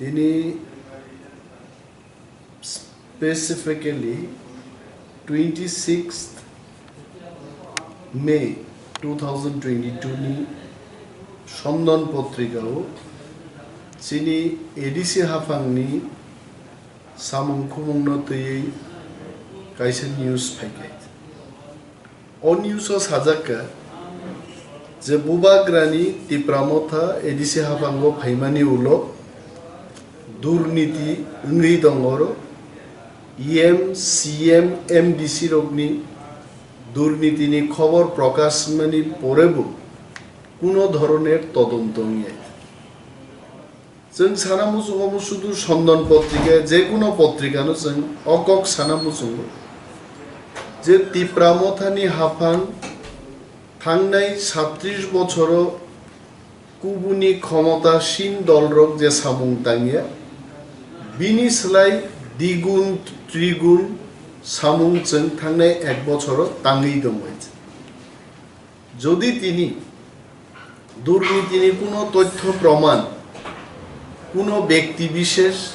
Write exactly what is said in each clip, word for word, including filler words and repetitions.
Tini specifically twenty sixth May two thousand twenty two ni Sondan potrikao chini A D C haphangni samung khumungno twiwi kaisa news phaikha. O news o sajak kha je Bubagrani Tipra Motha A D C haphango phaimani ulo durniti wngwi tong oro, E M, C M, M D C rokni durnitini khobor prokash wngmani porebo kuno dhoroner todonto wngya. Chwng sana muchungo sudu Sondan potrika, je kuno potrikano chwng o kok sana muchungo je Tipra Mothani haphang thangnai satris bochoro kubuni khomotasin dolrok je samung tangya, bini slai digun trigun samung chwng thangnai ek bochoro tangwi tongbai. Jodi tini durnitini kuno tothyo proman, kuno bekti bishesh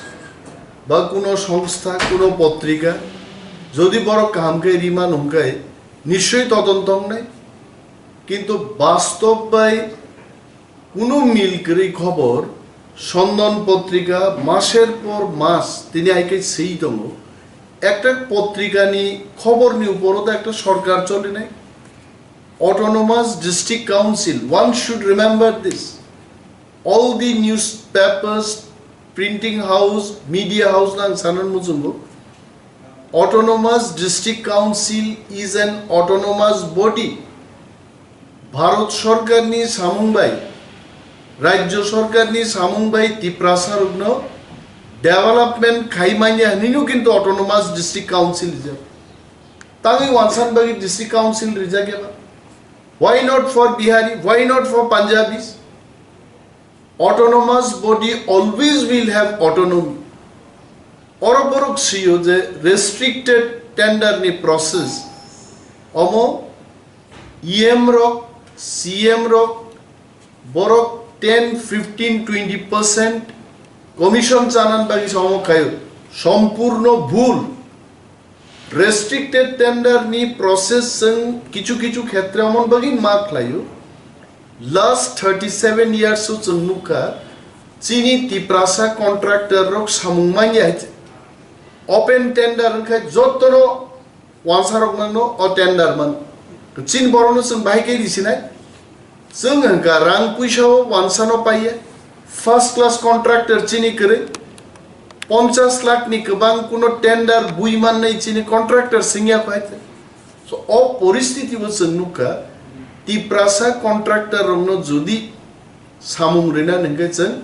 ba kuno songstha, kuno potrika, jodi borok kaham khe riman hwnkhe nischoi todonto wngnai. Kintu bastob bai kuno mil kwrwi khobor, Sondan potrika maser por mas tini hai khe swi tongo. Ekta potrikani khoborni uporo to ekta sorkar cholinai. Autonomous District Council, one should remember this. All the newspapers, printing house, media house lang sanan muchungo. Autonomous District Council is an autonomous body. Bharat Sarkarni samung bai, Rajya Sarkarni samung bai Tiprasa rokno development khai manya hinwi no kintu Autonomous District Council rijak. Tangwi wansan bagwi District Council rijak eba. Why not for Bihari? Why not for Punjabis? Autonomous body always will have autonomy. Oro borok sio je restricted tender ni process omo E M rok, C M rok, borok ten, fifteen, twenty percent commission chanan bagwi se omo khaio. Sompurno bhul. Restricted tender ni process chwng kichu kichu khetre omon bagwi ma khlaio. Last thirty seven years o chwng nukha, chini Tiprasa contractor rok samung manya hai. Open tender wngkha jotono wansa rok mangno o tender man. Chini borokno chwng bahai khe risinai. Chwng hwnkha rang puisa o wansano paiya, first class contractor chini kwrwi, ponchas lakh ni kwbang kuno tender bui mannai chini contractor singya kho hai. So o poristiti o chwng nukha, Tiprasa contractor rokno jodi samung rina hwnkhe chwng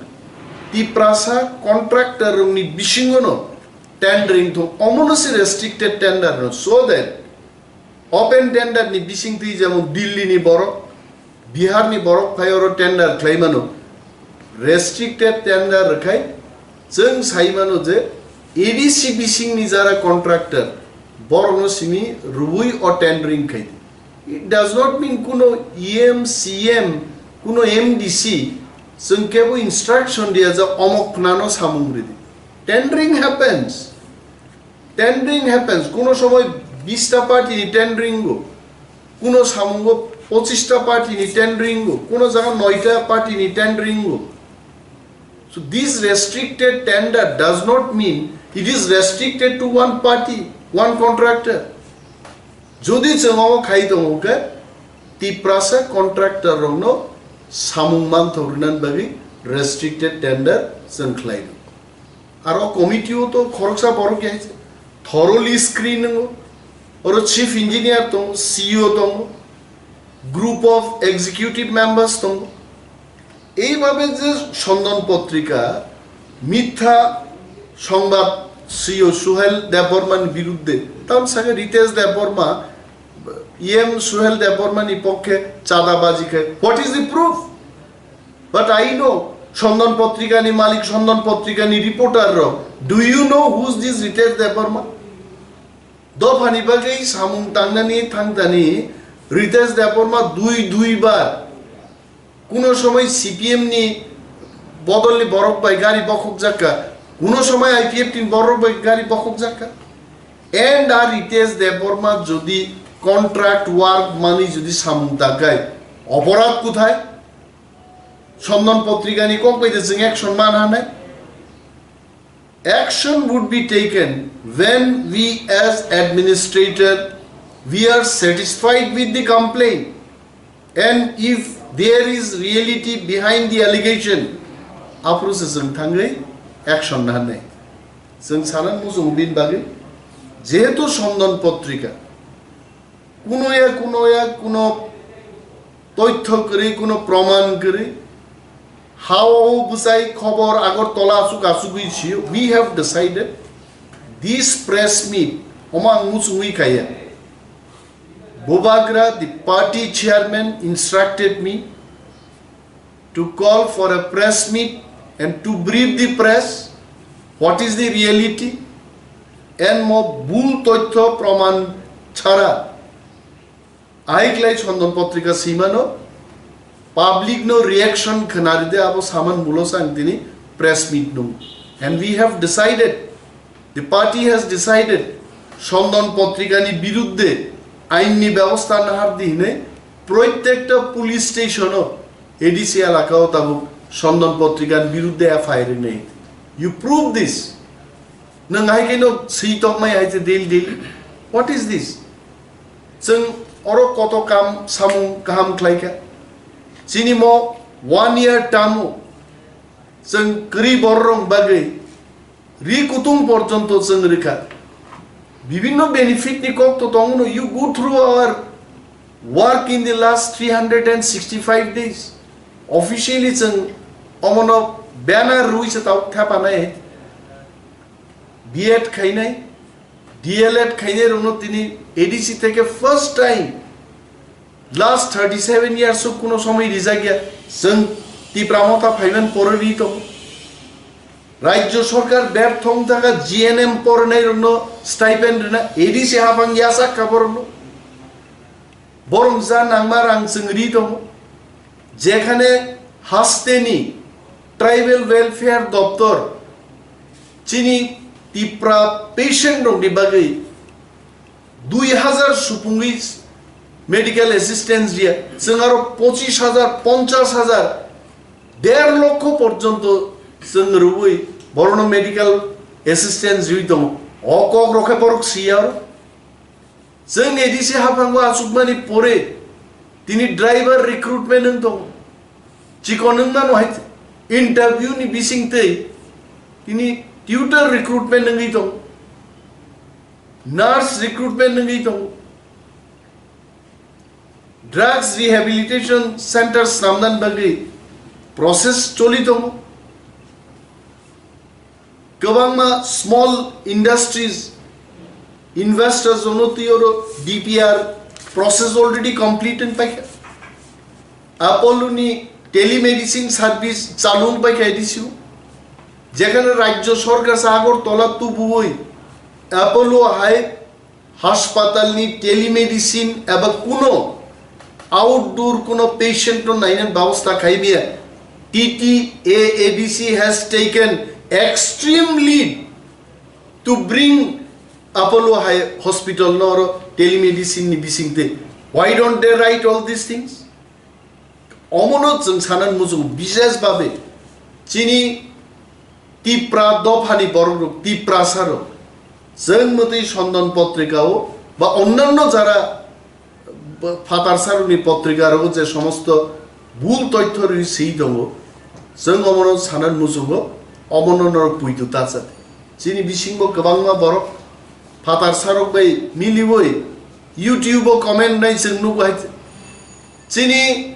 Tiprasa contractor rokni bisingono tendering thung, omono se restricted tender no, so that open tender ni bising twi jemon Delhi ni borok, Bihar ni borok phai oro tender khlai mano. Restricted tender rwkhai chwng sai mano je A D C bising ni jara contractor borok no simi rwui o tendering khai di. It does not mean kuno E M, C M, kuno M D C chwng kebo instruction dia je omok khna no samung ridi. Tendering happens. Tendering happens, kuno somoi bista party ni tendering go, kuno samungo pochista party ni tendering go, kuno jaga noita party ni tendering go. So this restricted tender does not mean it is restricted to one party, one contractor. Jodi chwng omo khai tongo khe Tiprasa contractor rokno samung manthok rinan bagwi restricted tender chwng khlai di. Aro committee o to khoroksa borok ya thoroughly screen wngo. Oro chief engineer tongo, C E O tongo, group of executive members tongo. Eibabe je Sondan potrika mitha songbad C E O Suhel Debbarma ni biruddhe, tam sake Ritesh Debbarma, E M Suhel Debbarma ni pokkhe chadabaji khe. What is the proof? But I know, Sondan Potrika ni malik, Sondan Potrika ni reporter rok. Do you know who is this Ritesh Debbarma? Dophani bagwi samung tangnani thangtani Ritesh Debbarma dui dui bar kuno somoi C P M ni Bodolni borok bai gari bokhokjak kha, kuno somoi I P F T ni borok bai gari bokhokjak kha. And R Ritesh Debbarma jodi contract work mani jodi samung tagai, oporad kuthai? Sondan Potrikani kok bai de jeng action man hanai? Action would be taken when we as administrator, we are satisfied with the complaint and if there is reality behind the allegation, aphuru se jeng thangwi action na hanai. Jeng sanan mujung bin bagwi, jehetu Sondan Potrika kuno ya kuno ya kuno toitho kwrwi, kuno proman kwrwi, hao bwsai khobor Agartala asuk asugwi sio, we have decided this press meet, omo ang muchungwi kaya. Bubagra, the party chairman, instructed me to call for a press meet and to brief the press what is the reality and mo bul toitho proman chara aiklai Sondan Potrika simano, public no reaction khnaride abo saman mulo sang tini press meet nung. And we have decided, the party has decided, Sondan Potrikani birudde ainni bebosta nahar di hinai proitekta police station o A D C elaka o tabuk Sondan Potrikani birudde F I R rinai. You prove this. Nwng hai khe no swi tokmai hai je daily daily. What is this? Chwng oro koto kam samung kaham khlai kha. Chini mo one year term o chwng kwrwi bororok bagwi ri kutung porjonto chwng rikha. Bibinno benefit ni kok to tongo no, you go through our work in the last three hundred and sixty-five days. Officially chwng omono banner rwi se tau thepanai. B Ed khainai, D L Ed khainai rokno tini A D C theke first time last thirty seven years o kuno somoi rijak ya. Chwng Tipra Motha phaiman porwi tongo. Rajya Sarkar bertho wng thaka G N M pornai rokno stipend rwna A D C hapang yasak kha borokno. Borok ja nangma rang chwng ri tongo. Jekhane hasteni Tribal Welfare Doptor chini Tipra patient rokni bagwi dui hazar supungwi medical assistance riya, chwng aro pochis hazar, ponchas hazar, der lokho porjonto chwng rwui borokno medical assistance riwi tongo. O kok rokhe borok siya oro. Chwng A D C haphango achukmani pore tini driver recruitment wng tongo. Chikon wng mano hai interview ni bising tei tini tutor recruitment wngwi tongo. Nurse recruitment wngwi tongo. Drugs rehabilitation center snamnani bagwi process choli tongo. Kwbangma small industries, investors jono twi oro D P R process already complete wng paikha. Apollo ni telemedicine service chalu wng paikha A D C o. Jekhane Rajya Sarkar se Agartala tubuwi Apollo hai haspatal ni telemedicine eba kuno outdoor kuno patient no nainani babosta khai biya. T T A A D C has taken extreme lead to bring Apollo High Hospital no oro telemedicine ni bisingte. Why don't they write all these things? Omono chwng sanani muchungo, bises babe chini Tipra dophani borok rok, Tiprasa rok, chwng mwtwi Sondan Potrika o ba onnanno jara phatar sarokni potrika rogo je somosto bul toitho rwi swi tongo, chwng omono sanani muchungo, omono norok puitu ta chadi. Chini bisingo kwbangma borok phatar sarok bai miliwi YouTube o comment nai chwng nugo hai. Chini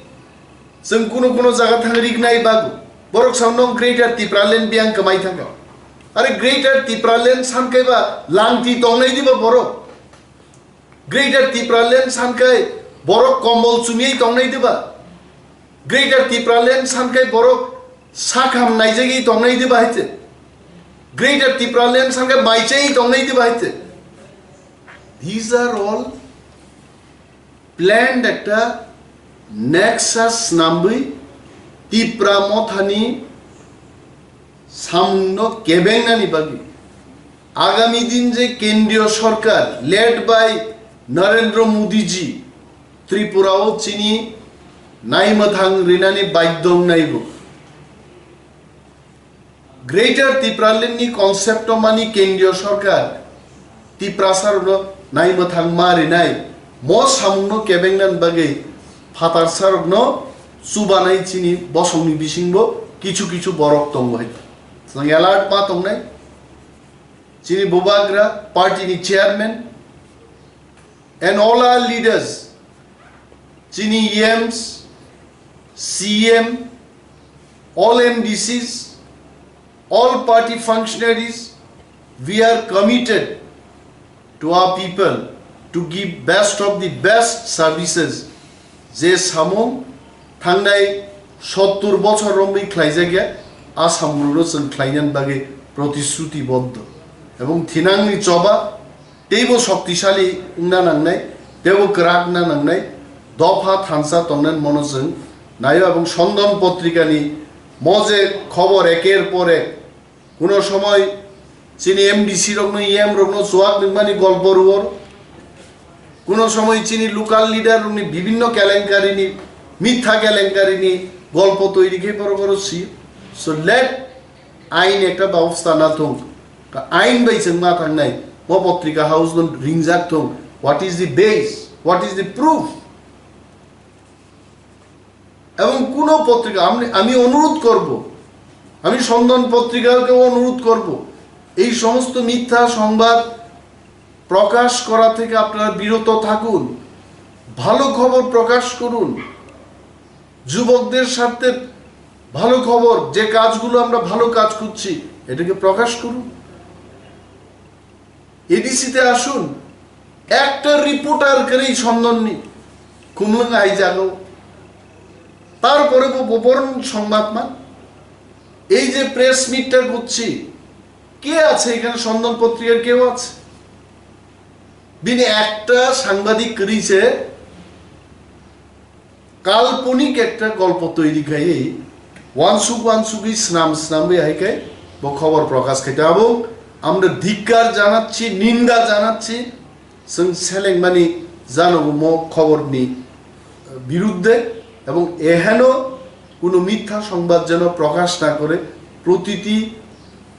chwng kuno kuno jaga thang rik nai bago. Borok sao nong Greater Tipraland biyang kwmai thangkha. Are Greater Tipraland sankai ba langti tongnai diba borok? Greater Tipraland sankai borok kombol chumyai tongnai diba? Greater Tipraland sankai borok sakham naijagwi tongnai diba haite? Greater Tipraland sankai maichai tongnai diba haite? These are all planned ekta nexus snamwi Tipra Mothani samungno kebengnani bagwi agami din je kendriyo sorkar led by Narendra Modi ji Tripura o chini naimwthang rinani baidhyo wngnaibo. Greater Tipraland ni concept o mani kendriyo sorkar Tiprasa rokno naimwthang ma rinai, mo samungno kebengnani bagwi phatarsa rokno chubanai chini bosongni bisingbo kichu kichu borok tongo hai. Chwng alert ma tongnai. Chini bubagra party ni chairman and all our leaders, chini E Ms, C M, all M D Cs, all party functionaries, we are committed to our people to give best of the best services. Je samung thangnai sottur bochor romwi khlaijakya, a samungno chwng khlainani bagwi protisrutiboddo. Ebong thinangni choba teibo shoktisali wngna nangnai, teibo kwrak wngna nangnai, dopha thansa tongnani mono chwng naio. Ebong Sandon Potrikani mo je khobor eker por ek, kuno somoi chini M D C rokno, E M rokno chuak nungmani golpo ruor, kuno somoi chini local leader rokni bibinno kelenkarini, mitha kelenkarini golpo toiri khe borok oro si. So let ain ekta babosta na thung. Ka ain bai chwng ma thangnai, mo potrika house no ringjak thung. What is the base? What is the proof? এবং কোনো পত্রিকা, আমি, আমি অনুরোধ করব, আমি সন্ধান পত্রিকাকে অনুরোধ করব, এই সমস্ত মিথ্যা সংবাদ প্রকাশ করা থেকে আপনারা বিরত থাকুন। ভালো খবর প্রকাশ করুন। যুবকদের স্বার্থে ভালো খবর, যে কাজগুলো আমরা ভালো কাজ করছি, এটাকে প্রকাশ করুন। এডিসিতে আসুন, একটা রিপোর্টার কেন এই সন্ধান নেই, কুমলুং আইজাগো। তারপরে বো-, বো-, বরং সংবাদ মান, এই যে প্রেস মিটটা করছি, কে আছে এখানে? সন্ধান পত্রিকার কেউ আছে? বিনি একটা সাংবাদিক করেছে, কাল্পনিক একটা গল্প তৈরি খাই, ওয়ানসুক ওয়ানসুকি স্নাম স্নাম বে হাইকে বো খবর প্রকাশ খাইতে। এবং আমরা ধিক্কার জানাচ্ছি, নিন্দা জানাচ্ছি, চং সেলেংমানি জানো মো খবরনি বিরুদ্ধে। এবং এহেন কোনো মিথ্যা সংবাদ যেন প্রকাশ না করে। প্রতিটি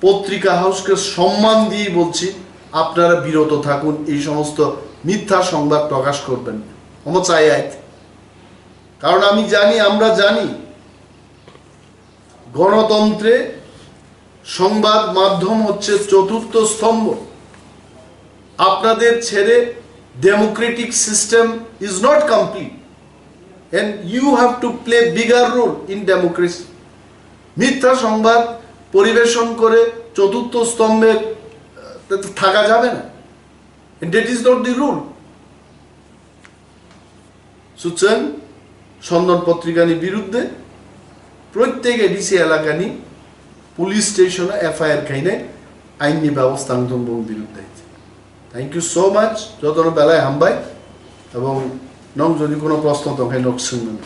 পত্রিকা হাউসকে সম্মান দিয়ে বলছি, আপনারা বিরত থাকুন, এই সমস্ত মিথ্যা সংবাদ প্রকাশ করবেন না। অমো চাই আইতে। কারণ আমি জানি, আমরা জানি, গণতন্ত্রে সংবাদ মাধ্যম হচ্ছে চতুর্থ স্তম্ভ। আপনাদের ছেড়ে democratic system is not complete and you have to play bigger role in democracy. মিথ্যা সংবাদ পরিবেশন করে চতুর্থ স্তম্ভে, আহ, থাকা যাবে না। And that is not the rule. সুতরাং সন্ধান পত্রিকানি বিরুদ্ধে প্রত্যেক এডিসি এলাকানি পুলিশ স্টেশনে এফআইআর খাইনে আইননি ব্যবস্থা আনতং বিরুদ্ধে। Thank you so much, যতন বেলায় হামবাই। এবং নং যদি কোনো প্রশ্ন তখন নক শুনবেন।